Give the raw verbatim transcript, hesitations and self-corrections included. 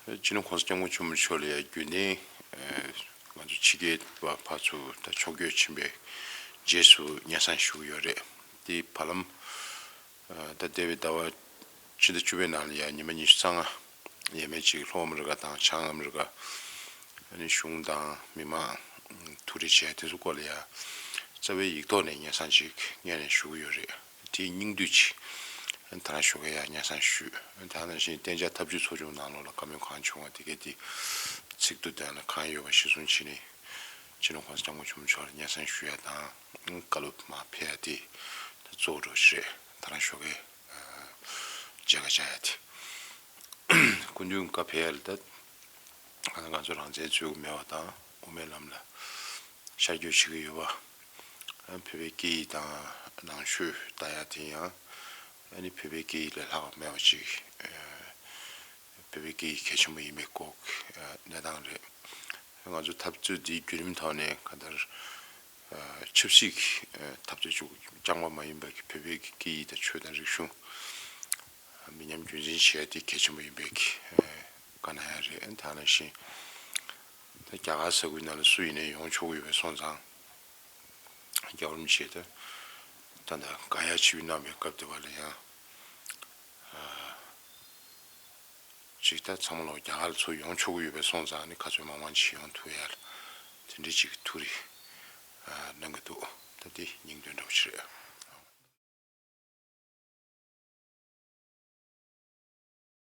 སྤྱི་ནོར་༸གོང་ས་༸སྐྱབས་མགོན་ཆེན་པོ་མཆོག་ལ་ཡང་རྒྱུན་ལྡན་ང་ཚོ་ཕྱི་རྒྱལ་བ་ཕར་ཚུར་ད་ཕྱོགས་བསྐྱོད་ཕྱིན་པའི་རྗེས་སུ་སྙན་སེང་ཞུ་གི་ཡོད་རེད། དེ་བར་ལམ་ད་འདས་པའི་ཟླ་བ་ཕྱི་ཟླ་བཅུ་པའི་ནང་ལ་ཡང་ཉི་མ་ཉི་ཤུ་རྩ་ལྔ་ཡས་མས་ཅིག་ལྷོ་ཨ་མི་རི་ཀ་དང་བྱང་ཨ་མི་རི་ཀ་ཨ་ནི་གཞུང་དང་མི་མང་ཐུག་འཕྲད་བྱས་དེ་ཚོ་སྐོར་ལ་ཡང་རྩ་བའི་ཡིག་ཐོག་ནས་སྙན་སེང་ཅིག་སྔོན་ནས་ཞུ་གི་ཡོད་རེད། དེའི་སྙིང་བསྡུས་ཅིག་ད་རང་ཞོགས་ཀས་ཡང་སྙན་སེང་ཞུས། དེ་ནང་བཞིན་གཏན་འཇགས་ཐབས་ཇུས་ཚོགས་ཆུང་ནང་ལོགས་ལ་བཀའ་མོལ་གང་བྱུང་བ་དེ་གས་དེ་ཚིག་ཐོ་དེ་ལ་གང་ཡོད་པ་གཞིར་བཟུང་བྱས་ནས་སྤྱི་ནོར་༸གོང་ས་༸སྐྱབས་མགོན་ཆེན་པོ་མཆོག་ལ་སྙན་སེང་ཞུ་ཡ་དང་བཀའ་སློབ་མར་ཕེབས་ཡ་དེ་ད་གཙོ་བོ་འདྲ་བོ་ཞིག་རེད། ད་རང་ཞོགས་ཀས་མཇལ་ཁ་བཅར་ཡ་དེ། སྐུ་མདུན་བཀའ་ཕེབས་ཡ་ལ་ད་ང་ཚོ་རང་བཙན་རྩོད་ཀྱི་མེད་པ་དང་དབུ་མའི་ལམ་ལ་ཤར་བསྐྱོད་བྱེད་ཀྱི་ཡོད་པ། བོད་པའི་སྐད་ཡིག་དང་ནང་ཆོས་ལྟ་ཡ་དེ་ཡང་ཨ་ནི་བོད་པའི་སྐད་ཡིག་ལས་ལྷག་པ་མེད་པ་ཅིག་བོད་པའི་སྐད་ཡིག་གལ་ཆེན་པོ་ཡིན་པའི་སྐོར་གྱི་གནས་སྟངས་རེད། ང་ཚོ་འཐབ་རྩོད་འདིའི་བརྒྱུད་རིམ་ཐོག་ནས་གང་ལྟར་ཆབ་སྲིད་ཀྱི་འཐབ་རྩོད་ཅིག་རྐྱང་པ་མ་ཡིན་པ་གི་བོད་པའི་སྐད་ཡིག་དང་ཆོས་དང་རིག་གཞུང་མི་ཉམས་རྒྱུན་འཛིན་བྱེད་ཡ་དེ་གལ་ཆེན་པོ་ཡིན་པའི་གི་བཀའ་གནང་ཡ་རེད། དེ་ནང་བཞིན་ད་རྒྱ་གར་ས་ཁུལ་ནང་ལ་སུ་ཡིན་ནའི་ཡོང་ཆོག་གི་ཡོད་པའི་སོང་ཙང་རྒྱལ་བ་རིན་པོ་ཆེ་ད་ད་ལྟ་དགའ་ཡ་ཆེ་བའི་གནང་བའི་སྐབས་དེ་བ་ལ་ཡང་ཅིག་ད་ཚང་མ་ལོག་རྒྱ་གར་ལ་ཚུར་ཡོང་ཆོག་གི་ཡོད་པའི་སོང་ཙང་ནི་ག་ཚོད་མང་མང་ཅིག་ཡོང་ཐུབ་ཡ་ལ་དེ་འདྲའི་ཅིག་ཐུགས་རེ་གནང་གི་འདུག་ད་དེ་སྙིང་དོན་འདྲ་བོ་ཞིག་རེད།